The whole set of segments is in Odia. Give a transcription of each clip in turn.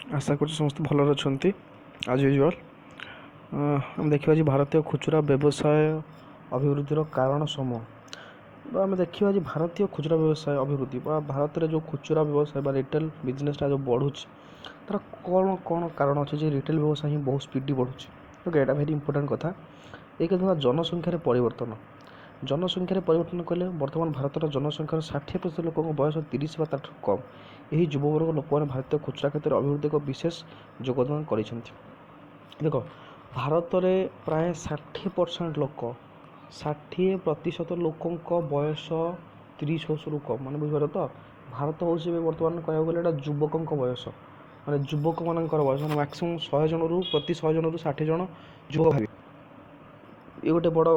ଆଶା କରୁଛି ସମସ୍ତେ ଭଲରେ ଅଛନ୍ତି। ଆଜ୍ ୟୁଜୁଆଲ୍ ଆମେ ଦେଖିବା ଯେ ଭାରତୀୟ ଖୁଚୁରା ବ୍ୟବସାୟ ଅଭିବୃଦ୍ଧିର କାରଣ ସମୂହ। ବା ଆମେ ଦେଖିବା ଯେ ଭାରତୀୟ ଖୁଚୁରା ବ୍ୟବସାୟ ଅଭିବୃଦ୍ଧି ବା ଭାରତରେ ଯେଉଁ ଖୁଚୁରା ବ୍ୟବସାୟ ବା ରିଟେଲ୍ ବିଜନେସ୍ଟା ଯେଉଁ ବଢ଼ୁଛି, ତା'ର କ'ଣ କ'ଣ କାରଣ ଅଛି ଯେ ରିଟେଲ୍ ବ୍ୟବସାୟ ହିଁ ବହୁତ ସ୍ପିଡ଼ଲି ବଢ଼ୁଛି। ଓକେ, ଏଇଟା ଭେରି ଇମ୍ପୋର୍ଟାଣ୍ଟ କଥା। ଏକ ହେଲା ଜନସଂଖ୍ୟାରେ ପରିବର୍ତ୍ତନ। ଜନସଂଖ୍ୟାରେ ପରିବର୍ତ୍ତନ କଲେ ବର୍ତ୍ତମାନ ଭାରତର ଜନସଂଖ୍ୟାର 60% ଲୋକଙ୍କ ବୟସ 30 ବା ତା'ଠାରୁ କମ୍। ଏହି ଯୁବବର୍ଗ ଲୋକମାନେ ଭାରତୀୟ ଖୁଚୁରା କ୍ଷେତ୍ରରେ ଅଭିବୃଦ୍ଧି ଏକ ବିଶେଷ ଯୋଗଦାନ କରିଛନ୍ତି। ଦେଖ, ଭାରତରେ ପ୍ରାୟ 60% ଲୋକ, 60% ଲୋକଙ୍କ ବୟସ 30 ବର୍ଷରୁ କମ୍। ମାନେ ବୁଝିପାର ତ, ଭାରତ ହେଉଛି ଏବେ ବର୍ତ୍ତମାନ କହିବାକୁ ଗଲେ ଏଇଟା ଯୁବକଙ୍କ ବୟସ, ମାନେ ଯୁବକମାନଙ୍କର ବୟସ, ମାନେ ମ୍ୟାକ୍ସିମମ୍ 100 ଜଣରୁ ପ୍ରତି 100 ଜଣରୁ 60 ଜଣ ଯୁବକ ଭାବିବେ। ଇଏ ଗୋଟେ ବଡ଼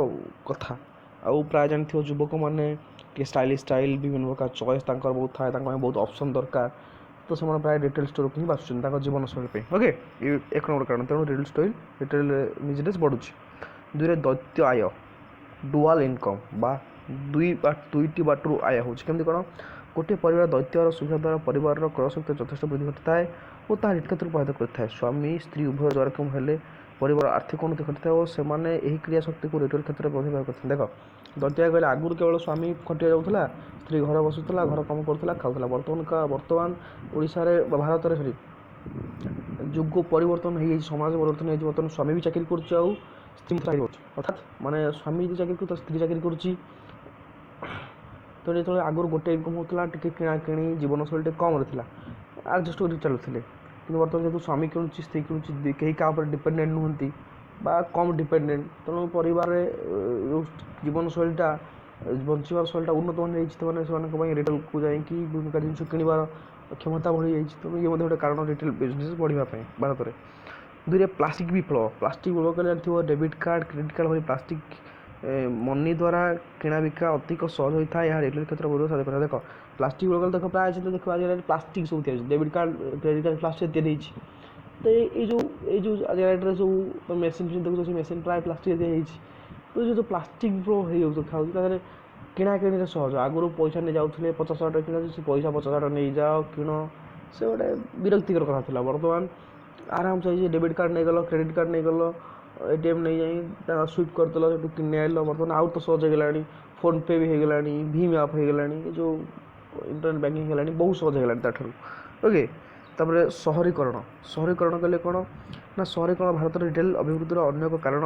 କଥା। ଆଉ ପ୍ରାୟ ଜାଣିଥିବ ଯୁବକମାନେ ଟିକେ ଷ୍ଟାଇଲିଶ୍ ଷ୍ଟାଇଲ୍, ବିଭିନ୍ନ ପ୍ରକାର ଚଏସ୍ ତାଙ୍କର ବହୁତ ଥାଏ, ତାଙ୍କ ପାଇଁ ବହୁତ ଅପସନ୍ ଦରକାର। ତ ସେମାନେ ପ୍ରାୟ ରିଟେଲ୍ ଷ୍ଟୋରକୁ ହିଁ ବାଛୁଛନ୍ତି ତାଙ୍କ ଜୀବନଶୈଳୀ ପାଇଁ। ଓକେ, ଏ ଏକ ନମ୍ବର କାରଣ। ତେଣୁ ରିଟେଲ୍ ଷ୍ଟୋର ରିଟେଲ୍ ବିଜନେସ୍ ବଢ଼ୁଛି। ଦୁଇରେ ଦ୍ୱୈତ ଆୟ, ଡୁଆଲ୍ ଇନକମ୍ ବା ଦୁଇଟି ବାଟରୁ ଆୟ ହେଉଛି। କେମିତି କ'ଣ? ଗୋଟିଏ ପରିବାର ଦ୍ୱୈତ ଆୟର ସୁବିଧା ଦ୍ୱାରା ପରିବାରର କ୍ରୟ ଶକ୍ତି ଯଥେଷ୍ଟ ବୃଦ୍ଧି ଘଟିଥାଏ ଓ ତାହା ରିଟେଲ୍ କ୍ଷେତ୍ରକୁ ପ୍ରଭାବିତ କରିଥାଏ। ସ୍ୱାମୀ ସ୍ତ୍ରୀ ଉଭୟ ରୋଜଗାରକ୍ଷମ ହେଲେ ପରିବାର ଆର୍ଥିକ ଉନ୍ନତି ଘଟିଥାଏ ଓ ସେମାନେ ଏହି କ୍ରିୟା ଶକ୍ତିକୁ ରିଟେଲ୍ କ୍ଷେତ୍ରରେ ମଧ୍ୟ ବ୍ୟବହାର କରିଥାନ୍ତି। ଦେଖ, ଦ୍ୱୈତ ଆୟ କହିଲେ ଆଗରୁ କେବଳ ସ୍ୱାମୀ ଖଟିବାକୁ ଯାଉଥିଲା, ସ୍ତ୍ରୀ ଘରେ ବସୁଥିଲା, ଘର କାମ କରୁଥିଲା, ଖାଉଥିଲା। ବର୍ତ୍ତମାନ ଓଡ଼ିଶାରେ ବା ଭାରତରେ ସରି ଯୁଗ ପରିବର୍ତ୍ତନ ହେଇଯାଇଛି, ସମାଜ ପରିବର୍ତ୍ତନ ହେଇଯାଇଛି। ବର୍ତ୍ତମାନ ସ୍ୱାମୀ ବି ଚାକିରି କରୁଛି ଆଉ ସ୍ତ୍ରୀ ଚାକିରି କରୁଛି। ଅର୍ଥାତ୍ ମାନେ ସ୍ୱାମୀ ଯଦି ଚାକିରି କରୁଛି ତ ସ୍ତ୍ରୀ ଚାକିରି କରୁଛି। ତ ଯେତେବେଳେ ଆଗରୁ ଗୋଟେ ଇନକମ୍ ହେଉଥିଲା, ଟିକେ କିଣାକିଣି ଜୀବନଶୈଳୀ ଟିକେ କମ୍ରେ ଥିଲା, ଆଡ଼ଜଷ୍ଟ କରିକି ଚାଲୁଥିଲେ। କିନ୍ତୁ ବର୍ତ୍ତମାନ ଯେହେତୁ ସ୍ୱାମୀ କିଣୁଛି, ସ୍ତ୍ରୀ କିଣୁଛି, କେହି କାହା ଉପରେ ଡିପେଣ୍ଡେଣ୍ଟ ନୁହନ୍ତି ବା କମ୍ ଡିପେଣ୍ଡେଣ୍ଟ, ତେଣୁ ପରିବାରରେ ଯେଉଁ ଜୀବନଶୈଳୀଟା, ବଞ୍ଚିବାର ଶୈଳୀଟା ଉନ୍ନତମାନ ହେଇଛି। ସେମାନେ ସେମାନଙ୍କ ପାଇଁ ରିଟେଲକୁ ଯାଇକି ବିଭିନ୍ନ ପ୍ରକାର ଜିନିଷ କିଣିବାର କ୍ଷମତା ବଢ଼ିଯାଇଛି। ତେଣୁ ଇଏ ମଧ୍ୟ ଗୋଟେ କାରଣ ରିଟେଲ ବିଜନେସ୍ ବଢ଼ିବା ପାଇଁ ଭାରତରେ। ଦୁଇରେ ପ୍ଲାଷ୍ଟିକ୍ ବିପ୍ଳବ। ପ୍ଲାଷ୍ଟିକ୍ ବିପ୍ଳବ କହିଲେ ଜାଣିଥିବ ଡେବିଟ୍ କାର୍ଡ଼, କ୍ରେଡ଼ିଟ୍ କାର୍ଡ଼ ଭଳି ପ୍ଲାଷ୍ଟିକ୍ ମନି ଦ୍ୱାରା କିଣାବିକା ଅଧିକ ସହଜ ହୋଇଥାଏ। ଏହା ରିଟେଲ କ୍ଷେତ୍ର ବହୁତ ସାହାଯ୍ୟ କରିଥାଏ। ଦେଖ, ପ୍ଲାଷ୍ଟିକ୍ ବିପ୍ଳବ କହିଲେ ଦେଖ ପ୍ରାୟ ସେମିତି ଦେଖିବ ଆଜିକାଲି ପ୍ଲାଷ୍ଟିକ୍ ସବୁ ତିଆରି ହେଉଛି। Debit card, credit card plastic ତିଆରି ହେଇଛି। ତ ଏଇ ଯେଉଁ ଆଜିକା ଡେଟ୍ରେ ସବୁ ମେସିନ୍ ଫେସିନ୍ ଦେଖୁଛ, ସେ ମେସିନ୍ ପ୍ରାୟ ପ୍ଲାଷ୍ଟିକ୍ ତିଆରି ହେଇଛି। ତ ଏ ଯେଉଁ ପ୍ଲାଷ୍ଟିକ୍ ହେଇଯାଉଛି ଖାଉଛି, ତା ଦେହରେ କିଣାକିଣିରେ ସହଜ। ଆଗରୁ ପଇସା ନେଇ ଯାଉଥିଲେ, 50,000 ଟଙ୍କା କିଣା, ସେ ପଇସା 50,000 ଟଙ୍କା ନେଇଯାଅ କିଣ, ସେ ଗୋଟେ ବିରକ୍ତିକର କଥା ଥିଲା। ବର୍ତ୍ତମାନ ଆରାମସେ ହେଇଛି, ଡେବିଟ୍ କାର୍ଡ଼ ନେଇଗଲ, କ୍ରେଡ଼ିଟ୍ କାର୍ଡ଼ ନେଇଗଲ, ATM ନେଇଯାଇ ତାଙ୍କ ସୁଇପ୍ କରିଦେଲ, ସେଠୁ କିଣି ଆଣିଲ। ବର୍ତ୍ତମାନ ଆଉ ତ ସହଜ ହେଇଗଲାଣି, ଫୋନ୍ପେ ବି ହେଇଗଲାଣି, ଭୀମ୍ ଆପ୍ ହେଇଗଲାଣି, ଏ ଯେଉଁ ଇଣ୍ଟରନେଟ୍ ବ୍ୟାଙ୍କିଂ ହେଇଗଲାଣି, ବହୁତ ସହଜ ହେଇଗଲାଣି ତା'ଠାରୁ। ଓକେ, ତାପରେ ସହରୀକରଣ। ସହରୀକରଣ କହିଲେ କ'ଣ ନା, ସହରୀକରଣ ଭାରତର ରିଟେଲ୍ ଅଭିବୃଦ୍ଧିର ଅନ୍ୟ ଏକ କାରଣ।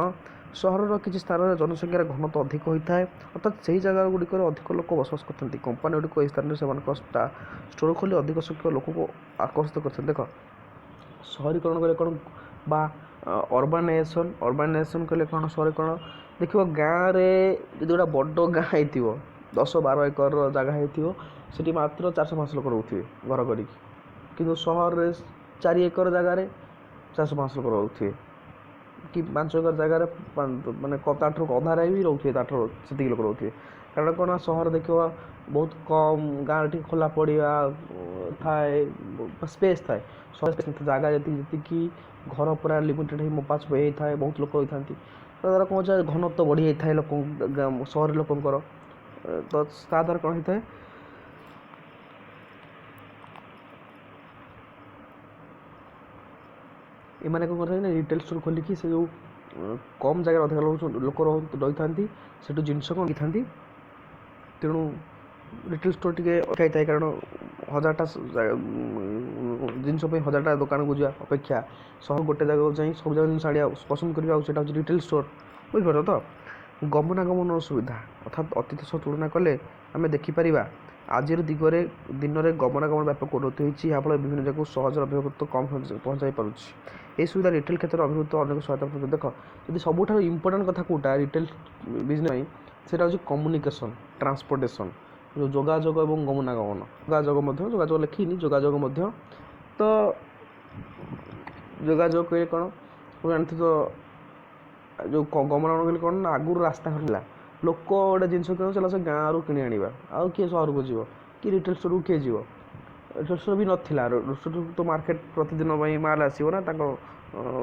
ସହରର କିଛି ସ୍ଥାନରେ ଜନସଂଖ୍ୟାର ଘନତ୍ୱ ଅଧିକ ହୋଇଥାଏ, ଅର୍ଥାତ୍ ସେହି ଜାଗା ଗୁଡ଼ିକରେ ଅଧିକ ଲୋକ ବସବାସ କରିଥାନ୍ତି। କମ୍ପାନୀ ଗୁଡ଼ିକ ଏହି ସ୍ଥାନରେ ସେମାନଙ୍କ ଷ୍ଟୋର ଖୋଲି ଅଧିକ ସଂଖ୍ୟକ ଲୋକଙ୍କୁ ଆକର୍ଷିତ କରିଥାନ୍ତି। ଦେଖ, ସହରୀକରଣ କହିଲେ କ'ଣ ବା ଅର୍ବାନାଇଜେସନ୍, ଅର୍ବାନାଇଜେସନ୍ କହିଲେ କ'ଣ? ସହରୀକରଣ ଦେଖିବ, ଗାଁରେ ଯଦି ଗୋଟେ ବଡ଼ ଗାଁ ହେଇଥିବ, 10-12 ଏକରର ଜାଗା ହେଇଥିବ, ସେଠି ମାତ୍ର 400-500 ଲୋକ ରହୁଥିବେ ଘର କରିକି। କିନ୍ତୁ ସହରରେ 4 ଏକର ଜାଗାରେ 400-500 ଲୋକ ରହୁଥିବେ, କି 5 ଏକର ଜାଗାରେ ମାନେ ତା'ଠାରୁ ଅଧାରେ ବି ରହୁଥିବେ, ତା'ଠାରୁ ସେତିକି ଲୋକ ରହୁଥିବେ। କାରଣ କ'ଣ, ସହର ଦେଖିବ ବହୁତ କମ୍, ଗାଁରେ ଟିକେ ଖୋଲା ପଡ଼ିଆ ଥାଏ, ସ୍ପେସ୍ ଥାଏ। ସହର ଜାଗା ଯେତିକି ଯେତିକି ଘର ପୁରା ଲିମିଟେଡ଼ ହେଇ ମପା ଚପା ହେଇଥାଏ, ବହୁତ ଲୋକ ରହିଥାନ୍ତି। ତା ଦ୍ୱାରା କ'ଣ ହେଉଛି, ଘନତ୍ୱ ବଢ଼ିଯାଇଥାଏ ଲୋକ ସହର ଲୋକଙ୍କର। ତ ତା ଦ୍ୱାରା କ'ଣ ହେଇଥାଏ, ଏମାନେ କ'ଣ କରିଥାନ୍ତି ନା ରିଟେଲ୍ ଷ୍ଟୋର୍ ଖୋଲିକି ସେ ଯେଉଁ କମ୍ ଜାଗାରେ ଅଧିକ ଲୋକ ରହିଥାନ୍ତି, ସେଠୁ ଜିନିଷ କ'ଣ କିଣିଥାନ୍ତି। ତେଣୁ ରିଟେଲ୍ ଷ୍ଟୋର୍ ଟିକେ ଅଧିକା ହେଇଥାଏ, କାରଣ 1000ଟା ଜିନିଷ ପାଇଁ 1000ଟା ଦୋକାନକୁ ଯିବା ଅପେକ୍ଷା ସହ ଗୋଟେ ଜାଗାକୁ ଯାଇ ସବୁ ଜାଗା ଜିନିଷ ଆଣିବା ପସନ୍ଦ କରିବା, ଆଉ ସେଇଟା ହେଉଛି ରିଟେଲ୍ ଷ୍ଟୋର୍। ବୁଝିପାରୁଛ ତ? ଗମନାଗମନର ସୁବିଧା, ଅର୍ଥାତ୍ ଅତୀତ ସହ ତୁଳନା କଲେ ଆମେ ଦେଖିପାରିବା ଆଜିର ଦିଗରେ ଦିନରେ ଗମନାଗମନ ବ୍ୟାପକ ଉନ୍ନତି ହୋଇଛି। ଏହାଫଳରେ ବିଭିନ୍ନ ଜାଗାକୁ ସହଜରେ ଅଭିଭକ୍ତ କମ୍ ପହଞ୍ଚାଇ ପାରୁଛି। ଏହି ସୁବିଧା ରିଟେଲ୍ କ୍ଷେତ୍ରରେ ଅଭିବୃଦ୍ଧି ଅନେକ ସହାୟତା ପ୍ରଦାନ। ଦେଖ, ଯଦି ସବୁଠାରୁ ଇମ୍ପୋର୍ଟାଣ୍ଟ କଥା କେଉଁଟା ରିଟେଲ୍ ବିଜନେସ୍ ପାଇଁ, ସେଇଟା ହେଉଛି କମ୍ୟୁନିକେସନ୍, ଟ୍ରାନ୍ସପୋର୍ଟେସନ୍, ଯେଉଁ ଯୋଗାଯୋଗ ଏବଂ ଗମନାଗମନ। ଯୋଗାଯୋଗ ମଧ୍ୟ, ଯୋଗାଯୋଗ ଲେଖିନି, ଯୋଗାଯୋଗ ମଧ୍ୟ। ତ ଯୋଗାଯୋଗ କହିଲେ କ'ଣ ଜାଣିଥିବ ତ, ଯେଉଁ ଗମନାଗମନ କହିଲେ କ'ଣ ନା, ଆଗରୁ ରାସ୍ତାଘାଟ ଥିଲା, ଲୋକ ଗୋଟେ ଜିନିଷ କିଣୁ ଚାଲ ସେ ଗାଁରୁ କିଣି ଆଣିବା, ଆଉ କିଏ ସହରକୁ ଯିବ କି ରିଟେଲ୍ ଷ୍ଟୋରକୁ କିଏ ଯିବ? ରିଟେଲ୍ ଷ୍ଟୋର୍ ବି ନଥିଲା। ଷ୍ଟୋର୍ ତ ମାର୍କେଟ ପ୍ରତିଦିନ ପାଇଁ ମାଲ୍ ଆସିବ ନା ତାଙ୍କ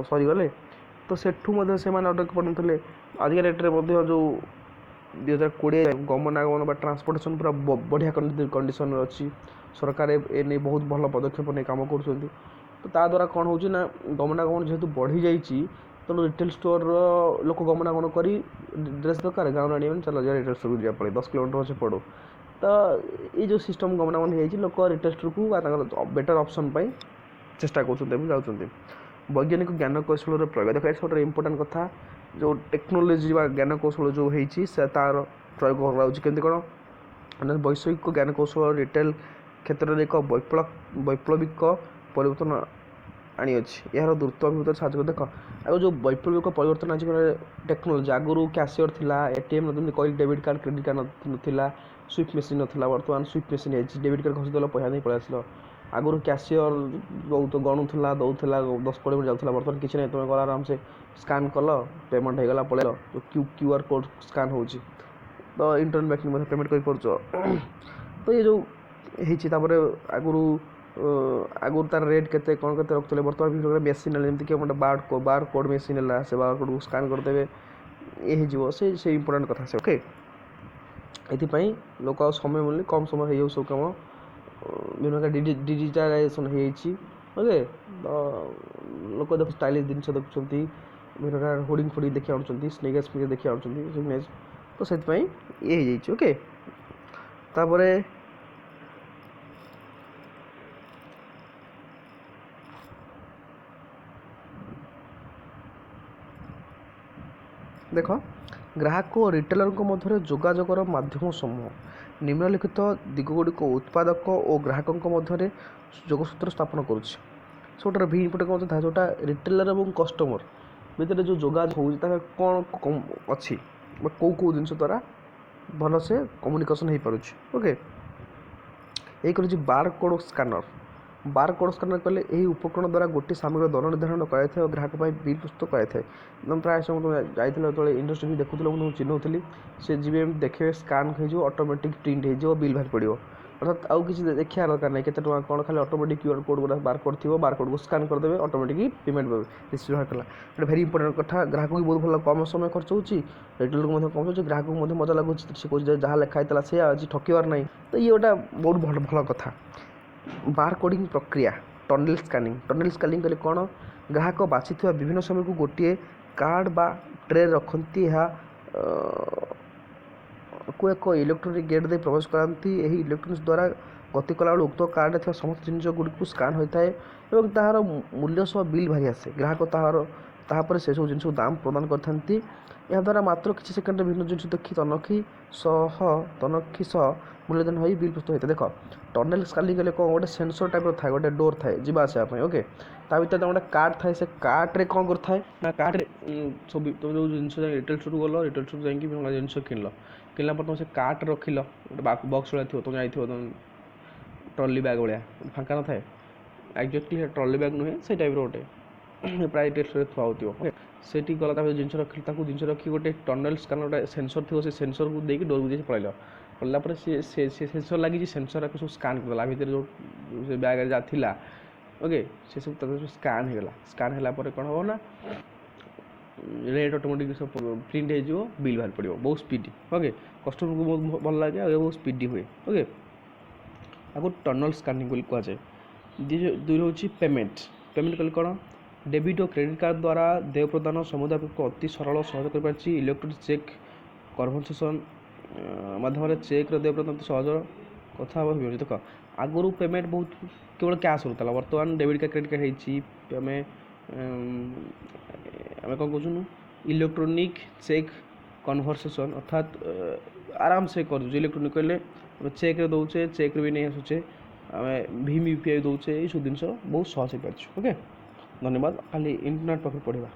ସରିଗଲେ, ତ ସେଠୁ ମଧ୍ୟ ସେମାନେ ଅର୍ଡ଼ର କରୁନଥିଲେ। ଆଜିକା ଡେଟ୍ରେ ମଧ୍ୟ ଯେଉଁ 2020 ଗମନାଗମନ ବା ଟ୍ରାନ୍ସପୋର୍ଟେସନ୍ ପୁରା ବଢ଼ିଆ କଣ୍ଡିସନ୍ରେ ଅଛି। ସରକାର ଏ ନେଇ ବହୁତ ଭଲ ପଦକ୍ଷେପ ନେଇ କାମ କରୁଛନ୍ତି। ତ ତା ଦ୍ୱାରା କ'ଣ ହେଉଛି ନା, ଗମନାଗମନ ଯେହେତୁ ବଢ଼ିଯାଇଛି, ତେଣୁ ରିଟେଲ୍ ଷ୍ଟୋର୍ର ଲୋକ ଗମନାଗମନ କରି ଡ୍ରେସ୍ ଦରକାର ଗାଁରୁ ଆଣିବେନି, ଚାଲ ଯିବା ରିଟେଲ୍ ଷ୍ଟୋର୍କୁ ଯିବା, ପଳେଇ 10 କିଲୋମିଟର ଅଛି ପଡ଼ୁ। ତ ଏଇ ଯେଉଁ ସିଷ୍ଟମ୍ ଗମନାଗମନ ହେଇଯାଇଛି, ଲୋକ ରିଟେଲ୍ ଷ୍ଟୋର୍କୁ ବା ତାଙ୍କର ବେଟର୍ ଅପସନ୍ ପାଇଁ ଚେଷ୍ଟା କରୁଛନ୍ତି ଏବଂ ଯାଉଛନ୍ତି। ବୈଜ୍ଞାନିକ ଜ୍ଞାନକୌଶଳର ପ୍ରୟୋଗ, ଦେଖ ଏଠି ସବୁଠାରୁ ଇମ୍ପୋର୍ଟାଣ୍ଟ କଥା, ଯେଉଁ ଟେକ୍ନୋଲୋଜି ବା ଜ୍ଞାନକୌଶଳ ଯେଉଁ ହେଇଛି ସେ ତା'ର ପ୍ରୟୋଗ କରାଯାଉଛି କେମିତି କ'ଣ ମାନେ, ବୈଷୟିକ ଜ୍ଞାନକୌଶଳ ରିଟେଲ୍ କ୍ଷେତ୍ରରେ ଏକ ବୈପ୍ଳବିକ ପରିବର୍ତ୍ତନ ଆଣିଅଛି। ଏହାର ଦ୍ରୁତ ଅଭିବୃଦ୍ଧିରେ ସାହାଯ୍ୟ। ଦେଖ ଆଉ ଯେଉଁ ବୈପ୍ଳବିକ ପରିବର୍ତ୍ତନ ଆଣିଛି ଟେକ୍ନୋଲୋଜି, ଆଗରୁ କ୍ୟାସିୟର ଥିଲା, ATM ଯେମିତି କହିଲି, ଡେବିଟ୍ କାର୍ଡ଼ କ୍ରେଡ଼ିଟ୍ କାର୍ଡ଼ ନଥିଲା, ସୁଇପ୍ ମେସିନ୍ ନଥିଲା। ବର୍ତ୍ତମାନ ସୁଇପ୍ ମେସିନ୍ ହେଇଛି, ଡେବିଟ୍ କାର୍ଡ଼ ଘଷିଦେଲ ପଇସା ନେଇ ପଳେଇ ଆସିଲ। ଆଗରୁ କ୍ୟାସିୟର ବହୁତ ଗଣୁଥିଲା, ଦେଉଥିଲା, 10-20 ମିନିଟ୍ ଯାଉଥିଲା। ବର୍ତ୍ତମାନ କିଛି ନାହିଁ, ତୁମେ ଗଲା ଆରାମସେ ସ୍କାନ୍ କଲ, ପେମେଣ୍ଟ ହେଇଗଲା, ପଳେଇଲ। QR code scan ହେଉଛି ତ ଇଣ୍ଟରନେଟ୍ ବ୍ୟାଙ୍କିଂ ମଧ୍ୟ ପେମେଣ୍ଟ କରିପାରୁଛ। ତ ଏ ଯେଉଁ ହେଇଛି, ତାପରେ ଆଗରୁ ତାର ରେଟ୍ କେତେ କ'ଣ କେତେ ରଖୁଥିଲେ, ବର୍ତ୍ତମାନ ବିଭିନ୍ନ ପ୍ରକାର ମେସିନ୍ ହେଲା, ଯେମିତିକି ଗୋଟେ ବାର କୋଡ଼୍ ମେସିନ୍ ହେଲା, ସେ ବାର କୋଡ଼୍କୁ ସ୍କାନ୍ କରିଦେବେ, ଇଏ ହେଇଯିବ। ସେ ଇମ୍ପୋର୍ଟାଣ୍ଟ କଥା ସେ। ଓକେ, ଏଥିପାଇଁ ଲୋକ ଆଉ ସମୟ ମିଳୁନି, କମ୍ ସମୟ ହେଇଯାଉଛି ସବୁ କାମ, ବିଭିନ୍ନ ପ୍ରକାର ଡିଜିଟାଲାଇଜେସନ୍ ହେଇଯାଇଛି। ଓକେ, ତ ଲୋକ ଦେଖ ଷ୍ଟାଇଲିଶ୍ ଜିନିଷ ଦେଖୁଛନ୍ତି, ବିଭିନ୍ନ ପ୍ରକାର ହୋର୍ଡ଼ିଂ ଫୋଡ଼ିଂ ଦେଖି ଆଣୁଛନ୍ତି, ସ୍ନିକର୍ସ ଫିକର୍ସ ଦେଖି ଆଣୁଛନ୍ତି, ତ ସେଥିପାଇଁ ଇଏ ହେଇଯାଇଛି। ଓକେ, ତାପରେ ଦେଖ, ଗ୍ରାହକ ଓ ରିଟେଲରଙ୍କ ମଧ୍ୟରେ ଯୋଗାଯୋଗର ମାଧ୍ୟମ ସମୂହ। ନିମ୍ନଲିଖିତ ଦିଗଗୁଡ଼ିକ ଉତ୍ପାଦକ ଓ ଗ୍ରାହକଙ୍କ ମଧ୍ୟରେ ଯୋଗସୂତ୍ର ସ୍ଥାପନ କରୁଛି। ସବୁଠାରୁ ଭି ଇମ୍ପୋର୍ଟାଣ୍ଟ କଥା ଥାଏ, ଯେଉଁଟା ରିଟେଲର ଏବଂ କଷ୍ଟମର ଭିତରେ ଯେଉଁ ଯୋଗାଯୋଗ ହେଉଛି ତାର କ'ଣ ଅଛି ବା କେଉଁ କେଉଁ ଜିନିଷ ଦ୍ୱାରା ଭଲସେ କମ୍ୟୁନିକେସନ୍ ହେଇପାରୁଛି। ଓକେ, ଏକ ହେଉଛି ବାର କୋଡ଼୍ ସ୍କାନର। ବାର କୋଡ଼୍ ସ୍କାନର କଲେ ଏହି ଉପକରଣ ଦ୍ୱାରା ଗୋଟିଏ ସାମଗ୍ରୀର ଦର ନିର୍ଦ୍ଧାରଣ କରାଯାଇଥାଏ ଓ ଗ୍ରାହକ ପାଇଁ ବିଲ୍ ପ୍ରସ୍ତୁତ କରାଯାଇଥାଏ। ତମେ ପ୍ରାୟ ସମୟ ତୁମେ ଯାଇଥିଲ ଯେତେବେଳେ ଇଣ୍ଡଷ୍ଟ୍ରି ବି ଦେଖୁଥିଲ, ମୁଁ ତୁମକୁ ଚିହ୍ନଉଥିଲି, ସେ ଯିବେ ଏମିତି ଦେଖିବେ, ସ୍କାନ୍ ହେଇଯିବ, ଅଟୋମେଟିକ୍ ପ୍ରିଣ୍ଟ ହେଇଯିବ, ବିଲ୍ ବାହାରି ପଡ଼ିବ। ଅର୍ଥାତ୍ ଆଉ କିଛି ଦେଖିବା ଦରକାର ନାହିଁ କେତେ ଟଙ୍କା କ'ଣ, ଖାଲି ଅଟୋମେଟିକ୍ QR code ଗୁଡ଼ା ବାର କୋଡ଼୍ ଥିବ, ବାର କୋଡ଼୍କୁ ସ୍କାନ୍ କରିଦେବେ, ଅଟୋମେଟିକ୍ ପେମେଣ୍ଟ ରିସିଭ୍ ବାହାର କଲା। ଏଇଟା ଭେରି ଇମ୍ପୋର୍ଟାଣ୍ଟ କଥା। ଗ୍ରାହକକୁ ବି ବହୁତ ଭଲ, କମ୍ ସମୟ ଖର୍ଚ୍ଚ ହେଉଛି, ରିଟେଲରକୁ ମଧ୍ୟ କମ୍ ହେଉଛି, ଗ୍ରାହକକୁ ମଧ୍ୟ ମଜା ଲାଗୁଛି। ସେ କହୁଛି ଯାହା ଲେଖା ହେଇଥିଲା ସେଇଆ ଅଛି, ଠକିବାର ନାହିଁ। ତ ଇଏ ଗୋଟେ ବହୁତ ଭଲ ଭଲ କଥା। ବାର କୋଡ଼ିଂ ପ୍ରକ୍ରିୟା, ଟନେଲ୍ ସ୍କାନିଂ। ଟନେଲ୍ ସ୍କାନିଂ କଲେ କ'ଣ, ଗ୍ରାହକ ବାଛିଥିବା ବିଭିନ୍ନ ସମୟକୁ ଗୋଟିଏ କାର୍ଡ଼ ବା ଟ୍ରେ ରଖନ୍ତି, ଏହା କୁ ଏକ ଇଲେକ୍ଟ୍ରୋନିକ୍ ଗେଟ୍ ଦେଇ ପ୍ରବେଶ କରାନ୍ତି। ଏହି ଇଲେକ୍ଟ୍ରୋନିକ୍ସ ଦ୍ୱାରା ଗତି କଲାବେଳେ ଉକ୍ତ କାର୍ଡ଼ରେ ଥିବା ସମସ୍ତ ଜିନିଷ ଗୁଡ଼ିକୁ ସ୍କାନ୍ ହୋଇଥାଏ ଏବଂ ତାହାର ମୂଲ୍ୟ ସହ ବିଲ୍ ବାହାରି ଆସେ। ଗ୍ରାହକ ତାହାପରେ ସେସବୁ ଜିନିଷକୁ ଦାମ ପ୍ରଦାନ କରିଥାନ୍ତି। ଏହାଦ୍ୱାରା ମାତ୍ର କିଛି ସେକେଣ୍ଡରେ ବିଭିନ୍ନ ଜିନିଷ ଦେଖି ତନଖି ସହ ମୂଲ୍ୟଦାନ ହୋଇ ବିଲ୍ ପ୍ରସ୍ତୁତ ହୋଇଥାଏ। ଦେଖ, ଟନେଲ୍ ସ୍କାନିଂ କଲେ କ'ଣ, ଗୋଟେ ସେନ୍ସର ଟାଇପ୍ର ଥାଏ, ଗୋଟେ ଡୋର୍ ଥାଏ ଯିବା ଆସିବା ପାଇଁ। ଓକେ, ତା ଭିତରେ ଗୋଟେ କାର୍ଡ଼ ଥାଏ, ସେ କାର୍ଡ଼ରେ କ'ଣ କରିଥାଏ ନା, କାର୍ଡ଼ରେ ସବୁ ତୁମେ ଯେଉଁ ଜିନିଷ ଯାଇ ରିଟେଲ୍ ଷ୍ଟୋରକୁ ଗଲ, ରିଟେଲ୍ ଷ୍ଟୋର ଯାଇକି ବିଭିନ୍ନ ଜିନିଷ କିଣିଲ, କିଣିଲା ପରେ ତୁମେ ସେ କାର୍ଟ ରଖିଲ, ଗୋଟେ ବକ୍ସ ଭଳିଆ ଥିବ, ତୁମେ ଯାଇଥିବ ତୁମେ ଟ୍ରଲି ବ୍ୟାଗ୍ ଭଳିଆ ଫାଙ୍କା ନଥାଏ, ଏକ୍ଜାକ୍ଟଲି ସେ ଟ୍ରଲି ବ୍ୟାଗ୍ ନୁହେଁ, ସେଇ ଟାଇପ୍ର ଗୋଟେ ପ୍ରାୟ ରିଟେଲ୍ ଷ୍ଟୋରରେ ଥୁଆ ହେଉଥିବ। ଓକେ, ସେଠି ଗଲା, ତାପରେ ଜିନିଷ ରଖିଲି, ତାକୁ ଜିନିଷ ରଖି ଗୋଟେ ଟନେଲ୍ ସ୍କାନର ଗୋଟେ ସେନ୍ସର ଥିବ, ସେ ସେନ୍ସରକୁ ଦେଇକି ଡୋରକୁ ଦେଇକି ପଳେଇଲ। ପଳେଇଲା ପରେ ସେ ସେନ୍ସର ଲାଗିଛି, ସେନ୍ସର ଆକୁ ସବୁ ସ୍କାନ୍ କରିଦେଲା, ଭିତରେ ଯେଉଁ ସେ ବ୍ୟାଗ୍ରେ ଯାହା ଥିଲା, ଓକେ, ସେ ସବୁ ତା ସବୁ ସ୍କାନ୍ ହେଇଗଲା। ସ୍କାନ୍ ହେଲା ପରେ କ'ଣ ହେବ ନା, ରେଟ୍ ଅଟୋମେଟିକ୍ ସବୁ ପ୍ରିଣ୍ଟ ହେଇଯିବ, ବିଲ୍ ବାହାରି ପଡ଼ିବ, ବହୁତ ସ୍ପିଡ଼। ଓକେ, କଷ୍ଟମରକୁ ବହୁତ ଭଲ ଲାଗେ ଆଉ ବହୁତ ସ୍ପିଡ଼ି ହୁଏ। ଓକେ, ଆକୁ ଟନଲ୍ ସ୍କାନିଂ ବୋଲି କୁହାଯାଏ। ଦୁଇ ହେଉଛି ପେମେଣ୍ଟ। ପେମେଣ୍ଟ କଲେ କ'ଣ, ଡେବିଟ୍ ଓ କ୍ରେଡ଼ିଟ୍ କାର୍ଡ଼ ଦ୍ୱାରା ଦେୟ ପ୍ରଦାନ ସମୁଦାୟକୁ ଅତି ସରଳ ସହଜ କରିପାରିଛି। ଇଲେକ୍ଟ୍ରୋନିକ୍ ଚେକ୍ କନଭରସେସନ୍ ମାଧ୍ୟମରେ ଚେକ୍ର ଦେୟ ପ୍ରଦାନ ଅତି ସହଜ କଥା ହେବାକୁ। ଦେଖ, ଆଗରୁ ପେମେଣ୍ଟ ବହୁତ କେବଳ କ୍ୟାସ୍ ହେଉଥିଲା, ବର୍ତ୍ତମାନ ଡେବିଟ୍ କାର୍ଡ଼ କ୍ରେଡ଼ିଟ୍ କାର୍ଡ଼ ହେଇଛି। ଆମେ କ'ଣ କହୁଛୁ, ଇଲେକ୍ଟ୍ରୋନିକ୍ ଚେକ୍ କନଭରସେସନ୍, ଅର୍ଥାତ୍ ଆରାମସେ କରୁଛୁ। ଇଲେକ୍ଟ୍ରୋନିକ୍ କହିଲେ ଆମେ ଚେକ୍ରେ ଦେଉଛେ, ଚେକ୍ରେ ବି ନେଇ ଆସୁଛେ, ଆମେ ଭୀମ୍ UPI ଦେଉଛେ, ଏଇସବୁ ଜିନିଷ ବହୁତ ସହଜ ହେଇପାରିଛି। ଓକେ, ଧନ୍ୟବାଦ। ଖାଲି ଇଣ୍ଟରନେଟ୍ ପାଖରୁ ପଢ଼ିବା।